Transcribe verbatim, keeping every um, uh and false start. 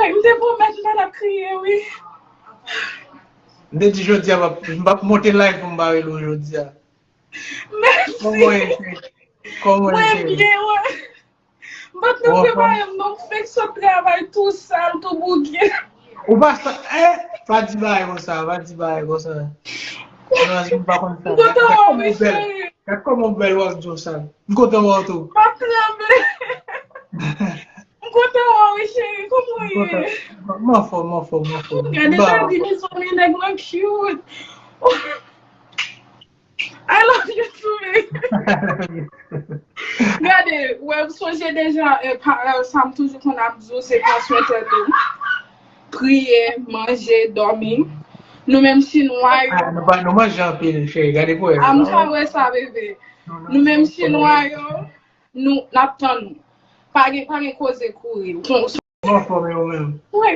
M te pwomèt m pa t ap kriye, wi. M te di jodi a, m ap- m p ap monte live pou m pa rele w jodi a. Mèsi. Kòman w ye, cheri? Kòman w ye, Mwen cheri? byen, wè. M pa t nan Ou anfòm? Prepare m, non, m fèk sot travay tou sal, tou bouke. Ou pa sa, eh, pa di bagay konsa, pa di bagay konsa. Non, si m pa konn sa. M kontan wè w, Gad kòman wi, w bèl. Cheri. Gad kòman w bèl, w ap di w sa. M kontan wè w tou. M ap tranble. M kontan wè w, wi, cheri. Kòman w ye? M anfòm, m anfòm, m anfòm. Gade, sa di mezanmi, nèg mwen cute. I love you too, baby. Gade, wè, m sonje deja, eh, pa- eh, sa m toujou konn ap di w, se pran swen tèt ou. Priye, manje, dòmi. Nou menm chinwa yo. Ah, nou pa- nou manje anpil, cheri. Gade pou wè. Ah, m ka wè sa, bebe. Nou menm chinwa yo, nou, n ap tann ou. Pa gen, pa gen koze kouri. Ou kon- M anfòm, e ou menm? Wi,